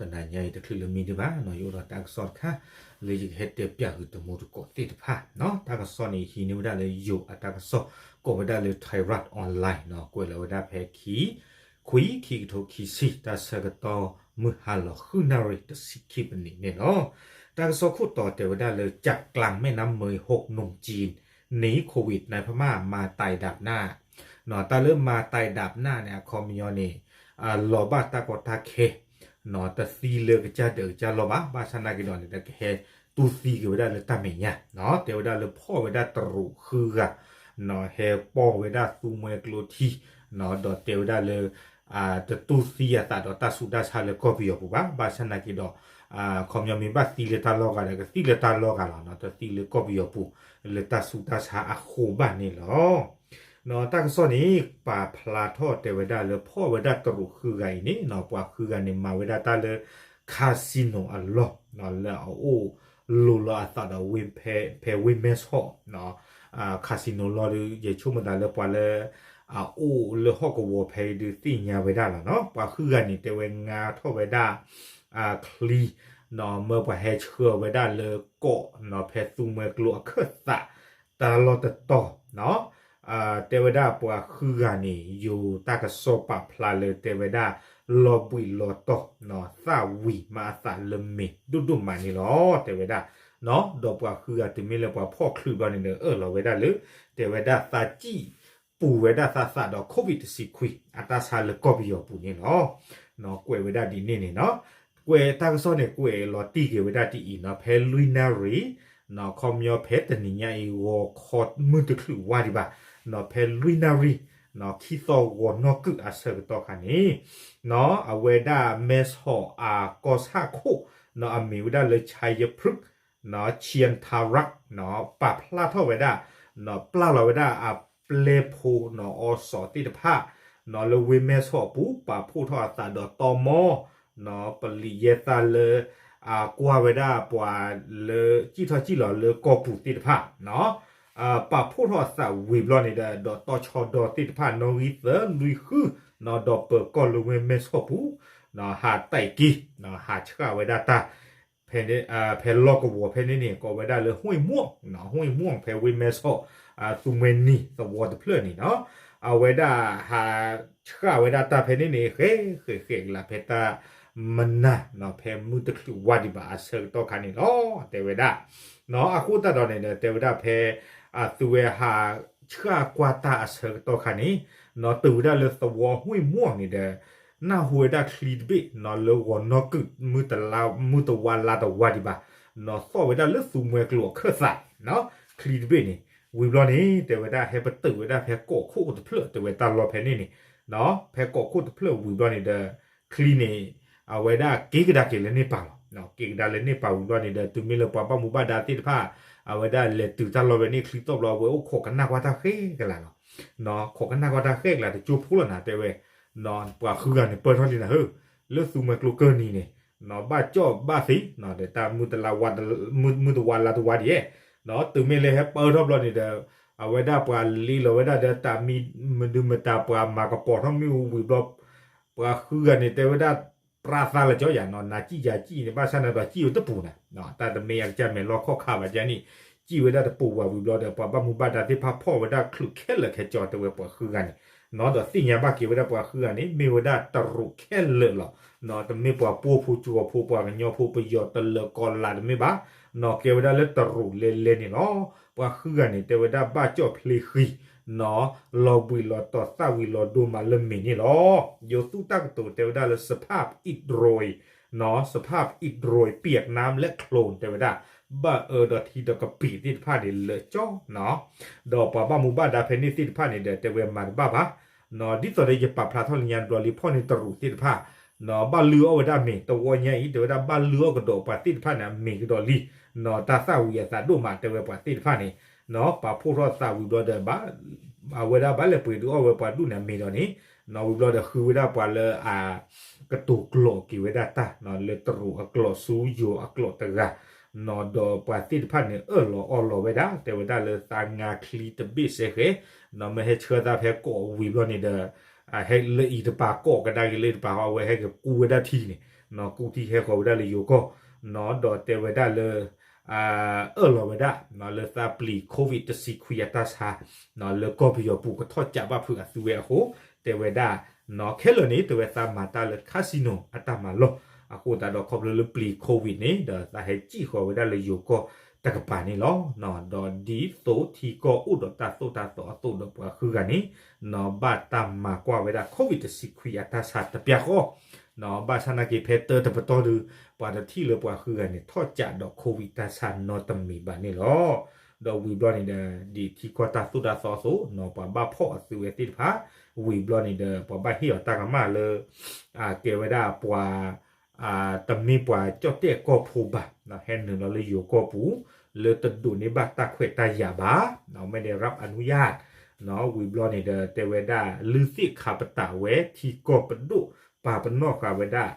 တနံၤညါအံၤတချုးလၢမံဒံးဘၣ်နီၤ ယအိၣ်ဒီးတၢ်ကစီၣ်တခါ လၢယကဟဲတဲပျးဃုာ်တမူတကိးသ့ၣ်တဖၣ်နီၤ တၢ်ကစီၣ်န့ၣ် ဟံးန့ၢ်ဝဲဒၣ်လၢယိၤအတၢ်ကစီၣ် ကိးဝဲဒၣ်လၢ Thairath Online နီၤ ကွဲးလီၤဝဲဒၣ်ဖဲခံ ခွံ ခံကထိခံဆံ တၢ်ဆၢကတီၢ်မုၢ်ဟါလီၤဃုနၣ်ရံၣ်တဆံခံပနံးန့ၣ်လီၤ. တၢ်ကစီၣ်ခိၣ်တီတဲဝဲဒၣ်လၢ จากกลางแม่น้ำเมยหกหนุ่มจีนหนีโควิดในพม่ามาตายดาบหน้า နီၤ တၢ်လၢမၤတၢ်ဒၣ်ပနၢ်န့ၣ် အခီပညီန့ၣ် လီၤဘၣ်တၢ်ကီတၢ်ခဲ နီၤ တသံလၢကစၢ်ဒၢးကစၢ်လီၢ်ဘၣ် ဘၣ်ဆၣ်နာ်က့ၤဒီးန့ၣ် တကဟဲတူၢ်သံက့ၤဝဲဒၣ်လၢတၢ်မဲာ်ညါ နီၤ တဲဝဲဒၣ်လၢဖီၣ်ဝဲဒၣ်တရူးဃုဂၤ နီၤ ဟဲပိာ်ဝဲဒၣ်သူမှဲကျိထံ နီၤ ဒီးတဲဝဲဒၣ်လၢ တတူၢ်သံအသးဒီးတၢ်ဆူးတၢ်ဆါလၢကီၢ်ပယီၤပူၤဘၣ် ဘၣ်ဆၣ်နာ်က့ၤဒီး အခီပညီမ့ၢ်ဘၣ်သံလၢတၢ်လီၢ်ဂၤဒီး ကသံလၢတၢ်လီၢ်ဂၤလီၤနီၤ တသံလၢကီၢ်ပယီၤပူၤ လၢတၢ်ဆူးတၢ်ဆါအဃိဘၣ်န့ၣ်လီၤ. နီၤ တၢ်ကစီၣ်န့ၣ် ပာ်ဖျါထီၣ်တဲဝဲဒၣ်လၢဖီၣ်ဝဲဒၣ်တရူးဃုဂၤအံၤန့ၣ်နီၤ ပှၤဃုဂၤန့ၣ် မၤဝဲဒၣ်တၢ်လၢ casino အလီၢ် နီၤ လၢအအိၣ်လိၤလီၤအသးဒီး ဖဲဝ့ၢ်မဲၢ်ဆီး casino လီၢ်ဒီး ယဆိကမိၣ်သးလၢပှၤလၢ အအိၣ်လၢဟီၣ်ကဝီၤဖဲအံၤဒုးသ့ၣ်ညါဝဲဒၣ်လီၤနီၤ ပှၤဃုဂၤန့ၣ် တဲဝဲငါထီၣ်ဝဲဒၣ် ချံ နီၤ မၢပှၤဟဲဆှၢဝဲဒၣ်လၢကီးနီၤ ဖဲသူမှဲကျိအခၢၣ်သး တၢ်လီၢ်တတီၤနီၤ တဲဝဲဒၣ်ပှၤဃုဂၤန့ၣ် ယိၤတၢ်ကစီၣ်ပာ်ဖျါလၢတဲဝဲဒၣ် လီၤဘှံးလီၤတီၤ နီၤ သၣ်ဝံၤမၤအသးလၢမ့ၤဒိၣ်ဒိၣ်မးန့ၣ်လီၤ တဲဝဲဒၣ် နီၤ ဒီးပှၤဃုဂၤတုၤမ့ၢ်လၢပှၤဖီၣ်ချုးဘျီန့ၣ်ဒီး အၢၣ်လီၤဝဲဒၣ်လၢ တဲဝဲဒၣ်သးစံၣ် ပူၤဝဲဒၣ်သးသးဒီး COVID တဆံခွံ အတၢ်ဆါလၢကီၢ်ပယီၤပူၤန့ၣ်လီၤ. နီၤ ကွဲးဝဲဒၣ်ဒ်န့ၣ်န့ၣ်နီၤ ကွဲးတၢ်ကစီၣ်န့ၣ် ကွဲးလီၤတံၢ်က့ၤဝဲဒၣ်ဒ်အံၤနီၤ ဖဲလွံၢ်နၣ်ရံၣ် နီၤ ခီပညီဖဲတနံၤညါအံၤ ဂီၤခီမုၢ်တချုးဝါဒံးဘၣ် နီၤ ဖဲလွံၢ်နၣ်ရံၣ် နီၤ ခံသီဂီၤနီၢ်ကုၢ်အဆၢကတီၢ်ခါန့ၣ် နီၤ အဝဲဒၣ်မဲၢ်ဆီးအကီၢ်ဆၣ်ခိၣ် နီၤ အမ့ၢ်ဝဲဒၣ်လၢ ชัยพฤกษ์ နီၤ เชียงทารัก နီၤ ပာ်ဖျါထီၣ်ဝဲဒၣ် နီၤ ပျၢ်လီၤဝဲဒၣ်အပျဲၢ်ဖိ နီၤ အီစီသ့ၣ်တဖၣ် နီၤ လၢဝ့ၢ်မဲၢ်ဆီးအပူၤ ပာ်ဖှိၣ်ထီၣ်အသးဒီးတီမီ နီၤ ပလံာ်ယဲၢ်သၣ်လၢ အကွၢ်ဝဲဒၣ်ပှၤလၢ စံၣ်ထီၣ်စံၣ်လီၤလၢကီၢ်ပူၤသ့ၣ်တဖၣ် နီၤ ပာ်ဖှိၣ်ထီၣ်အသးဝံၤဘျီန့ၣ်ဒီး ဒီးတီဆှီဒီသ့ၣ်တဖၣ် နီၣ်ဂံၢ်သၢလွံၢ်ဃု နီၤ ဒီးပၢၤကီၢ်လၢဝ့ၢ်မဲၢ်ဆီးပူၤ နီၤ ဟးတဲာ်က့ၤ နီၤ ဟးဆှၣ်ဝဲဒၣ်တၢ် ဖဲ ဖဲလီၢ်ကဝီၤဖဲန့ၣ်န့ၣ် ကိးဝဲဒၣ်လၢ ห้วยม่วง နီၤ ห้วยม่วง ဖဲဝ့ၢ်မဲၢ်ဆီး သူမှဲနံၤသဝီတဖျၢၣ်န့ၣ်နီၤ အဝဲဒၣ်ဟးဆှၣ်ဝဲဒၣ်တၢ်ဖဲန့ၣ်န့ၣ် ဃဲဃဲဃဲကလးဖဲတၢ်မနၤ နီၤ ဖဲမုၢ်တချုးဝါဒံးဘၣ်အဆၢကတီၢ်ခါန့ၣ်လီၤ တဲဝဲဒၣ် နီၤ အဃိသတးဒီးန့ၣ်ဒီး တဲဝဲဒၣ်ဖဲ အသုဝဲဟးဆှၣ်ကွၢ်တၢ်အဆၢကတီၢ်ခါန့ၣ် နီၤ တုၤဝဲဒၣ်လၢသဝီ ห้วยม่วง န့ၣ်ဒီး နၢ်ဟူဝဲဒၣ်ချံတဘ့ၣ် နီၤ လၢဂီၤနီၢ်ကုၢ် မုၢ်တဝါလါတဝါဒံးဘၣ် နီၤ သီၣ်ဝဲဒၣ်လၢသူမှဲကျိအခၢၣ်သး နီၤ ချံတဘ့ၣ်န့ၣ် ဝံၤဘျီန့ၣ် တဲဝဲဒၣ်ဟဲပတုာ်ဝဲဒၣ်ဖဲကီးခိၣ်တဖျၢၣ် တဲဝဲတၢ်လီၢ်ဖဲန့ၣ်န့ၣ် နီၤ ဖဲကီးခိၣ်တဖျၢၣ်ဝံၤဘျီန့ၣ်ဒီး ချံန့ၣ် အဝဲဒၣ်က့ၤကဒါက့ၤလၢန့ၣ်ပၤလီၤ က့ၤကဒါလၢန့ၣ်ပၤဝံၤဘျီန့ၣ်ဒီး တုၤမ့ၢ်လၢပှၤဘၣ်မူဘၣ်ဒါသ့ၣ်တဖၣ် အဝဲဒၣ်လဲၤတုၤတၢ်လီၢ်ဝဲန့ၣ် ချံသီၣ်ဘျီ အဝဲအိၣ်ခိးကနၣ်ကွၢ်တၢ်ဃဲကလးလီၤ နီၤ ခိးကနၣ်ကွၢ်တၢ်ဃဲကလး တကၠိဖိလီၤနၤ တဲဝဲ နီၤ ပှၤဃုဂၤန့ၣ် ပၢၢ်ထီၣ်လံနၤဧၢ လၢသူမှဲကျိကၢၢ်နံၤန့ၣ် နီၤ ဘၣ်ကၠီၣ်ဘၣ်သ့ နီၤ ဒီးတၢ်မုၢ်တဝါလါတဝါဒံး နီၤ တုၤမ့ၢ်လၢဟဲပၢၢ်ထီၣ်ဘျီန့ၣ်ဒီး အဝဲဒၣ်ပှၤလ့လီၤဝဲဒၣ်ဒီးတၢ်မံ မဒုမတၤ ပှၤမၤကပီၤထီၣ်မ့ၣ်အူဝံၤဘျီ ပှၤဃုဂၤန့ၣ် တဲဝဲဒၣ် ပြးသးလၢကၠီယၤနီၤ နၤစံၣ်ယၤစံၣ်န့ၣ် ဘၣ်ဆၣ်န့ၣ်ဒီးစံၣ်ဝဲတပူၤနၤ တၢ်တမ့ၢ်အကစၢ်မဲာ်လီၢ်ခီၣ်ခါဘၣ်ကန့ၣ် စံၣ်ဝဲဒၣ်တပူၤဝံၤဘျီဒီး ပှၤဘၣ်မူဘၣ်ဒါသ့ၣ်တဖၣ်ဖီၣ်ဝဲဒၣ်ချုးခဲလၢာ်ခဲဆ့တဲဝဲပှၤဃုဂၤန့ၣ် နီၤ ဒီးသ့ၣ်ညါဘၣ်က့ၤဝဲဒၣ်ပှၤဃုဂၤန့ၣ် မ့ၢ်ဝဲဒၣ်တရူးခဲလၢာ်လီၤ နီၤ တမ့ၢ်ပှၤပှိၢ်ဖိကၠိဖိ ပှၤကညီဖိ ပယီၤတလၢၤကီးလးတမ့ၢ်ဘၣ် နီၤ ကဲဝဲဒၣ်လၢတရူးလဲၤလဲၤန့ၣ်လီၤ ပှၤဃုဂၤန့ၣ် တဲဝဲဒၣ်ဘၣ်ကၠီၣ်ဖျ့ဃံ နီၤ လီၤဘှံးလီၤတီၤသၣ်ဝံၤလီၤဒိၣ်မးလၢမ့ၤန့ၣ်လီၤ ယိၤသူၣ်တၢ်ကတိၤတဲဝဲဒၣ်လၢ สภาพอิดโรย နီၤ สภาพอิดโรย เปียกน้ำและโคลน တဲဝဲဒၣ် ဘၣ်အၢဒီးထံဒီးကပံာ်သ့ၣ်တဖၣ်န့ၣ်လၢာ်ကၠီနီၤ ဒီးပှၤဘၣ်မူဘၣ်ဒါဖဲန့ၣ်သ့ၣ်တဖၣ်န့ၣ်ဒီး တဲဝဲမၤတဘၣ်ဘၣ် နီၤ ဒ်သိးဒီးယပာ်ဖျါထီၣ်လၢညါတဘျီလံ ဖီၣ်န့ၢ်တရူးသ့ၣ်တဖၣ် နီၤ ဘၣ်လုၢ်အီၣ်ဝဲဒၣ်မ့ၤ တဝီညါအံၤ တဲဝဲဒၣ်ဘၣ်လုၢ်အီၣ်ကဒီးပှၤသ့ၣ်တဖၣ်န့ၣ် အမ့ၤကဒီးလံ နီၤ တၢ်သၣ်ဝံၤအသးဒိၣ်မး တဲဝဲပှၤသ့ၣ်တဖၣ်န့ၣ် နီၤ ပာ်ဖှိၣ်ထီၣ်သးဝံၤဘျီဒီး အဝဲဒၣ်ဘၣ်လဲၤပှ့ၤဒုးအီၣ်ဝဲပှၤဒူၣ်န့ၣ် အမ့ၤဒီးန့ၣ် နီၤ ဝံၤဘျီဒီးဃုဝဲဒၣ်ပှၤလၢအ ကတိၤကျိာ်က့ၤဝဲဒၣ်တၢ် နီၤ လၢတရူးအကျိာ်ဆူယိၤအကျိာ်တဂၤ နီၤ ဒီးပှၤသ့ၣ်တဖၣ်န့ၣ် အၢၣ်လီၤအီလီၤဝဲဒၣ် တဲဝဲဒၣ်လၢသးငါချံတဘ့ၣ်စဲဃဲ နီၤ မ့ၢ်ဟဲဆှၢသးဖဲကီးဝံၤဘျီန့ၣ်ဒီး ဟဲလၢအံၤတပၤကီးကဒါက့ၤလၢတပၤ အဝဲဟဲက့ၤကူဝဲဒၣ်ထံန့ၣ် ကူထံဟဲဃီၤဝဲဒၣ်လၢယိၤကီၢ် ဒီးတဲဝဲဒၣ်လၢ အၢၣ်လီၤဝဲဒၣ် လၢသးပျံၤ COVID တဆံခွံအတၢ်ဆါ လၢကီၢ်ပယီၤပူၤကထီၣ်ကးဘၣ်ဖုးအသုဝဲအဃိ တဲဝဲဒၣ် ခဲလၢာ်န့ၣ် တဲဝဲသးမၤတၢ်လၢ casino အတၢ်မၤလီၢ် အဃိသတးဒီးခီဖျိလၢပျံၤ COVID န့ၣ် ဒီးသးဟဲစံၣ်ဃီၤဝဲဒၣ်လၢယိၤကီၢ်တကပၤန့ၣ်လီၤ. ဒီးဒ်သိးထံကီၢ်အိၣ်ဒီးတၢ်သိၣ်တၢ်သီအသိးဒီးပှၤဃုဂၤန့ၣ် ဘၣ်တၢ်မၤကွၢ်ဝဲဒၣ် COVID တဆံခွံအတၢ်ဆါတပျၢ်ဃီ ဘၣ်ဆၣ်နာ်က့ဖဲတၢတပတီၢ်ဒု ပှၤတထံၣ်လၢပှၤဃုဂၤန့ၣ် ထီၣ်ကးဒီး COVID တၢ်ဆါနီတမံၤဘၣ်န့ၣ်လီၤ. ဒီးဝံၤဘျီန့ၣ်ဒီး ဒ်ထံကီၢ်တၢ်သိၣ်တၢ်သီအသိး ပှၤဘၣ်ဖီၣ်အသုဝဲသ့ၣ်တဖၣ် ဝံၤဘျီန့ၣ်ဒီး ပှၤဘၣ်ဟ့ၣ်အီၤတၢ်ကမၣ်လၢ ကဲဝဲဒၣ်ပှၤ တမ့ၢ်ပှၤကၠီၣ်တဲၣ်ကီၢ်ဖိဘၣ် ဟဲနုာ်လီၤလၢယိၤကီၢ်ပူၤ လၢတဒိးန့ၢ်ဘၣ်တၢ်ခွဲးတၢ်ယာ်ဘၣ် မ့ၢ်ဒၣ် ရၣ်အနုယၢ် ဝံၤဘျီန့ၣ်ဒီး တဲဝဲဒၣ်လုၢ်သ့ၣ်ခးပတာ်ဝဲထံကီၢ်ပဒိၣ် ပာ်ပနီၣ်ဃာ်ဝဲဒၣ်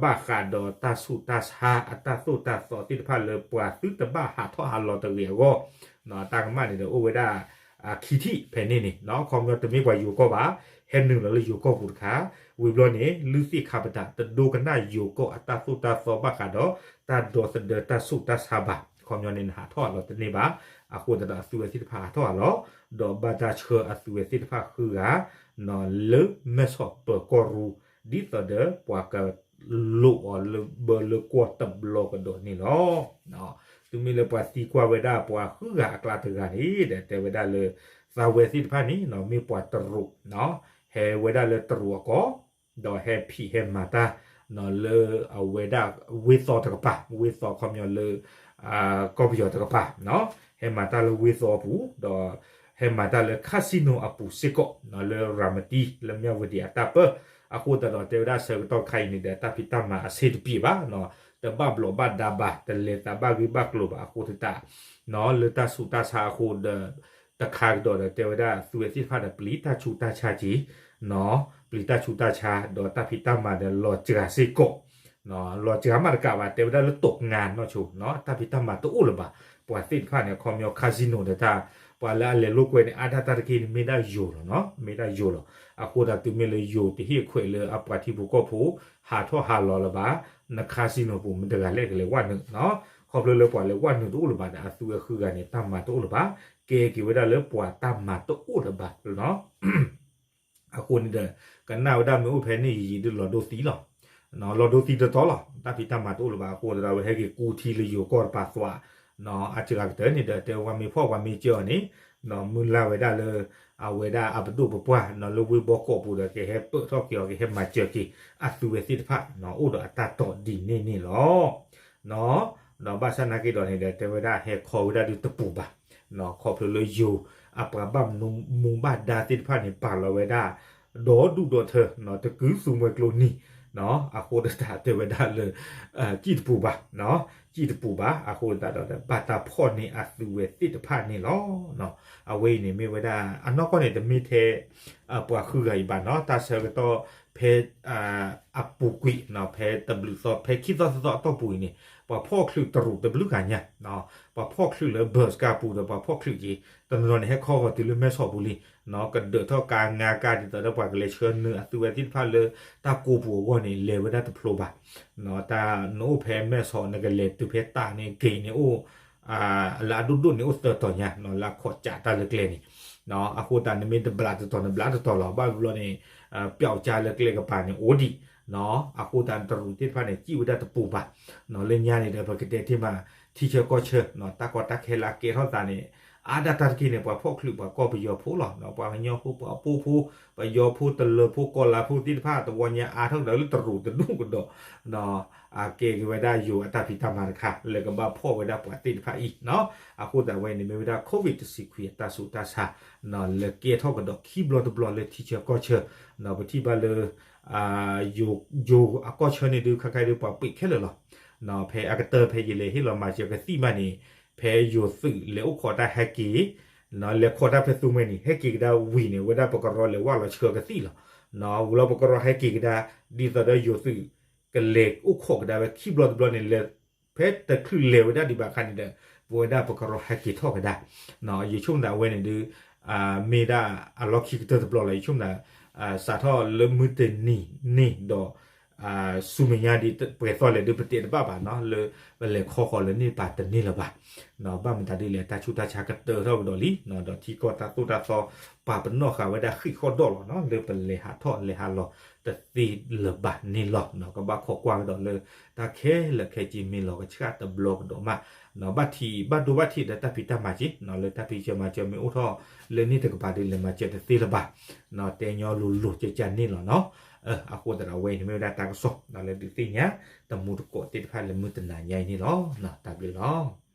ဘၣ်ဃးဒီးတၢ်ဆူးတၢ်ဆါအတၢ်သိၣ်တၢ်သီသ့ၣ်တဖၣ်လၢပှၤသုတဘၣ်ဟးထီၣ်ဟးလီၤတဂ့ၤအဂီၢ် တၢ်ကမၣ်န့ၣ်ဒီးအိၣ်ဝဲဒၣ် ခံထံၣ်ဖဲန့ၣ်န့ၣ် ခီပညီတမ့ၢ်ပှၤယိၤကီၢ်ဘၣ် ဟဲနုာ်လီၤလၢယိၤကီၢ်ပူၤတခါ ဝံၤဘျီန့ၣ် လုၢ်သ့ၣ်ခးပတာ် တဒိကနၣ်ယိၤကီၢ်အတၢ်သိၣ်တၢ်သီဘၣ်ဃးဒီး တၢ်ဒီသဒၢတၢ်ဆူးတၢ်ဆါဘၣ် ခီပညီန့ၣ် နဟးထီၣ်ဟးလီၤတန့ၢ်ဘၣ် အဃိသတးဒီးအသုဝဲသ့ၣ်တဖၣ်ဟးထီၣ်ဟးလီၤ ဒီးဘၣ်တၢ်ဆှၢအသုဝဲသ့ၣ်တဖၣ်ဃုဂၤ လၢမဲၢ်ဆီးပၢၤကီၢ်ရူ ဒ်သိးဒီးပှၤက လိၣ်အီၤလၢဘၢလၢကွီၢ်တဘျီကဒီးန့ၣ်လီၤ. တုၤမ့ၢ်လၢပှၤသံကွၢ်ဝဲဒၣ်ပှၤဃုဂၤအကျါတဂၤန့ၣ်ဒီး တဲဝဲဒၣ်လၢ သးဝဲသ့ၣ်တဖၣ်န့ၣ် မ့ၢ်ပှၤတရူး ဟဲဝဲဒၣ်လၢတရူးအကီၢ် ဒီးဟဲဖံးဟဲမၤတၢ် လၢအဝဲဒၣ်ဝ့ၢ်သီတကပၤ ဝ့ၢ်သီခီပညီလၢ ကီၢ်ပယီၤတကပၤ ဟဲမၤတၢ်လၢဝ့ၢ်သီအပူၤ ဒီးဟဲမၤတၢ်လၢ casino အပူၤစ့ၢ်ကီး လၢရၤမတံ လၢမၠၣ်ဝတံၤအတၢ်ပၢ အဃိသတးဒီးတဲဝဲဒၣ်ဆၢကတီၢ်ခါအံၤန့ၣ်ဒီး တၢ်ဖံးတၢ်မၤအဆ့တပံးဘၣ် တဘၣ်ဘျီးဘၣ်ဒါဘၣ် တလဲၤသးဘၣ်ဂ့ၢ်ဘၣ်ကျိၤဘၣ်အဃိသတး လၢတၢ်ဆူးတၢ်ဆါအဃိဒီး တခါကဒီးဒီးတဲဝဲဒၣ်သုဝဲသ့ၣ်တဖၣ်ဒီး ပျံၤတၢ်ဆူးတၢ်ဆါက့ၤ ပျံၤတၢ်ဆူးတၢ်ဆါ ဒီးတၢ်ဖံးတၢ်မၤဒီးလီၤစှၤစ့ၢ်ကီး လီၤစှၤမးတကးဘၣ် တဲဝဲဒၣ်လၢတိာ်ငါနီၢ်ဆိ တၢ်ဖံးတၢ်မၤတအိၣ်လၢၤဘၣ် ပှၤသ့ၣ်တဖၣ်န့ၣ် ခီပညီ casino ဒီးတၢ် ပှၤလၢအလဲၤလိာ်ကွဲန့ၣ် အါဒၣ်တၢ်တက့ၢ်န့ၣ် မ့ၢ်ဒၣ်ယိၤလီၤနီၤ မ့ၢ်ဒၣ်ယိၤလီၤ အဃိသတးတုၤမ့ၢ်လၢယိၤတဟ့ၣ်ခွဲးလၢအပှၤထံဖိကီၢ်ဖိ ဟးထီၣ်ဟးလီၤလၢၤဘၣ် န casino ပူၤမတၤတဂၤလဲၣ်ကလဲၤဝဲနုာ်နီၤ ခီဖျိလၢပှၤလဲၤဝဲနုာ်တအိၣ်လၢၤဘၣ်ဒီး အသုဝဲဃုဂၤန့ၣ် တၢ်မၤတအိၣ်လၢၤဘၣ် ကဲက့ၤဝဲဒၣ်လၢပှၤတၢ်မၤတအိၣ်လၢၤဘၣ်နီၤ အဃိန့ၣ်ဒီး ကနၣ်ဝဲဒၣ်မ့ၢ်အိၣ်ဖဲန့ၣ်ယံာ်ယံာ်ဒုးလီၤဒိသံလီၤ လီၤဒိသံတတီလီၤ တၢ်ဖံးတၢ်မၤတအိၣ်လၢၤဘၣ် အဃိသတးဒီး အဝဲဟဲက့ၤကူထံလၢယိၤကီၢ်တပၤသွး အစှၤကတၢၢ်န့ၣ်ဒီး တဲဝဲမ့ၢ်ဖီၣ်ပှၤမ့ၢ်စၢၤအီၤန့ၣ် မုၢ်လၢ်ဝဲဒၣ်လၢ အဝဲဒၣ်အပဒိၣ်ပပှၢ် လၢဝ့ၢ်ဘီကီးပူၤဒီး ကဟဲပၢၢ်ထီၣ်က့ၤအီၤ ကဟဲမၤစၢၤက့ၤ အသုဝဲသ့ၣ်တဖၣ် အိၣ်ဒီးအတၢ်တိာ်ဒ်န့ၣ်န့ၣ်လီၤ ဒီးဘၣ်ဆၣ်နာ်က့ဒီးန့ၣ်ဒီး တဲဝဲဒၣ်ဟဲခီဝဲဒၣ်ဒုးတပူၤဘၣ် ခီဖျိလၢယိၤ အပှၤဘၣ်မူဘၣ်ဒါသ့ၣ်တဖၣ်န့ၣ် ပာ်လီၤဝဲဒၣ် ဒီဒူၣ်ဒီထၢ တကုသူမှဲကျိနံၤ အဃိသတးတဲဝဲဒၣ်လၢ စံၣ်တပူၤဘၣ် စံၣ်တပူၤဘၣ် အဃိသတးဒီး ဘၣ်တၢ်ဖီၣ်န့ၢ်အသုဝဲသ့ၣ်တဖၣ်န့ၣ်လီၤ အဝဲအံၤန့ၣ်မ့ၢ်ဝဲဒၣ် အနီၢ်ကီၢ်န့ၣ် တမ့ၢ်ထဲ ပှၤဃုဂၤအံၤဘၣ်နီၤ တၢ်ဆၢကတီၢ်ဖဲ အပူၤကွံာ် ဖဲတဘျုးသီ ဖဲခံသီသၢသီအတီၢ်ပူၤအံၤန့ၣ် ပှၤဖီၣ်ချုးတရူးတဘျုးဂၤညါ ပှၤဖီၣ်ချုးလၢ bus ကါပူၤဒီး ပှၤဖီၣ်ချုးက့ၤ တနီၤနီၤန့ၣ် ဟဲခီဂီၤတုၤလၢမဲၢ်ဆီးပူၤလံ ကဒၢးထီၣ်ကါငါကါဒ်သိးဒီးပှၤကလဲၤဆှၢနုာ်အသုဝဲသ့ၣ်တဖၣ်လၢ တၢ်ကိးပူၤအဂီၢ်န့ၣ် လဲၤဝဲဒၣ်တဖျိဘၣ် တၢ်နအိၣ်ဖဲမဲၢ်ဆီး နကလဲၤတုၤဖဲတၢ်န့ၣ် က့ၤန့ၣ်အိၣ် လၢအဒိၣ်ဒိၣ်န့ၣ်အိၣ်သၢတီၤညါ လၢအခီးကးတၢ်လၢကျဲန့ၣ် အဃိသတးနမ့ၢ်တဘျးတတီၤ နဘျးတတီၤလီၤ ဘၣ်ဘျီန့ၣ် ပျောက်ကါလၢကျဲကပၤန့ၣ်အိၣ်ဒံး အဃိသတးတရူးသ့ၣ်တဖၣ်န့ၣ် စံၣ်ဝဲဒၣ်တပူၤဘၣ် လၢညါန့ၣ်ဒီး ပကတဲတ့ၢ်မး ထံဆၢကီၢ်ဆၢ တၢ်ကီတၢ်ခဲလၢအကဲထီၣ်သးန့ၣ် အါဒၣ်တၢ်တက့ၢ်န့ၣ် ပှၤဖီၣ်ချုးပှၤကီၢ်ပယီၤဖိလီၤ ပှၤကညီဖိ ပှၤပိၢ်ဖိ ပယီၤဖိ တလၢၤဖိ ကီၤလၤဖိသ့ၣ်တဖၣ် တဝီညါအါထီၣ်ကဒီးလၢတရူးတဒူၣ်ကဒီး အကဲက့ၤဝဲဒၣ်ယိၤအတၢ်ဖံးတၢ်မၤတခါ လၢကဘၣ်ဖီၣ်ဝဲဒၣ်ပှၤသ့ၣ်တဖၣ်အံၤ အဃိသတးဝဲန့ၣ်မ့ၢ်ဝဲဒၣ် COVID တဆံခွံအတၢ်ဆူးတၢ်ဆါ လၢကဲထီၣ်ကဒီးခံဘျီတဘျီလၢထံဆၢကီၢ်ဆၢ ပထံၣ်ဘၣ်လၢ ယိၤအကီၢ်ဆၢန့ၣ်ဒုး ခါခါဒုးပှၤပှ့ၤခဲလၢာ်လီၤ ဖဲအကတၢၢ်ဖဲယလဲၤဟ့ၣ်လီၤမၤစၢၤကသံၣ်မးန့ၣ် ဖဲယိၤသုးလဲၤအိၣ်ခိးတၢ်ဟဲက့ၤ လဲၤခိးတၢ်ဖဲသူမှဲန့ၣ် ဟဲက့ၤကဒါဝံၤန့ၣ် ဝဲဒၣ်ပကရီလဲၤဝၢ်လီၤဆှၢကသံၣ်လီၤ ဝံၤလီၤပကရီဟဲက့ၤကဒါ ဒ်သိးဒီးယိၤသုး ကလဲၤအိၣ်ခိးကဒါဝဲခံဘျီတဘျီန့ၣ် လဲၤ ဖဲတချုးလဲၤဝဲဒၣ်ဒံးဘၣ်အခါန့ၣ်ဒီး ပဝဲဒၣ်ပကရီဟဲက့ၤထီၣ်ကဒါ ယဆိကမိၣ်သးအဝဲန့ၣ်ဒုး မ့ၢ်ဒၣ်အလီၢ်ခံကတၢၢ်တဘျီလီၤ ယဆိကမိၣ်သး စးထီၣ်လၢမုၢ်တနံၤန့ၣ်ဒီး ဆူမဲာ်ညါဒ်ပှဲၤသီလဲၣ်ဒ်ပတဲတဘၣ်ဘၣ်နီၤ လၢပလဲၤခီဃီၤလၢန့ၣ်တပၤတန့ၢ်လၢၤဘၣ်. ဘၣ်မတၤဒ်လဲၣ် တၢ်ဆူးတၢ်ဆါကတၢၢ်ထီၣ်ကဒီးလံ ဒီးထံကီၢ်တၢ်သိၣ်တၢ်သီ ပာ်ပနီၣ်ဃာ်ဝဲဒၣ်ဃံးဃီၣ်ဒီၣ်လီၤနီၤ လၢပလဲၤဟးထီၣ်လဲၤဟးလီၤတသ့လၢၤဘၣ်န့ၣ်လီၤ. ကဘၣ်ခိးကွၢ်ကဒီးလၢ တၢ်ခဲလၢာ်ခဲဆ့မ့ၢ်လီၤကဆှၣ်တဘျီကဒီးမး ဘၣ်ထံးဘၣ်ဒိဘၣ်ထံးဒီးတၢ်ဖံးတၢ်မၤက့ၤ လၢတၢ်ဖံးစၢၤမၤစၢၤမ့ၢ်အိၣ်ထီၣ်လၢန့ၣ်တကပၤဒ်လဲၣ်မၤစၢၤတသ့လၢၤဘၣ် တဲညီလိၤလိၤကကန့ၣ်လီၤနီၤ. အဃိသတးဒီးအဝဲအံၤန့ၣ်မ့ၢ်ဝဲဒၣ်တၢ်ကစီၣ်လၢဒုးသ့ၣ်ညါ တမူတကိးသ့ၣ်တဖၣ်လၢမုၢ်တနၤညါအံၤန့ၣ်လီၤ. တၢ်ဘျုးလီၤ.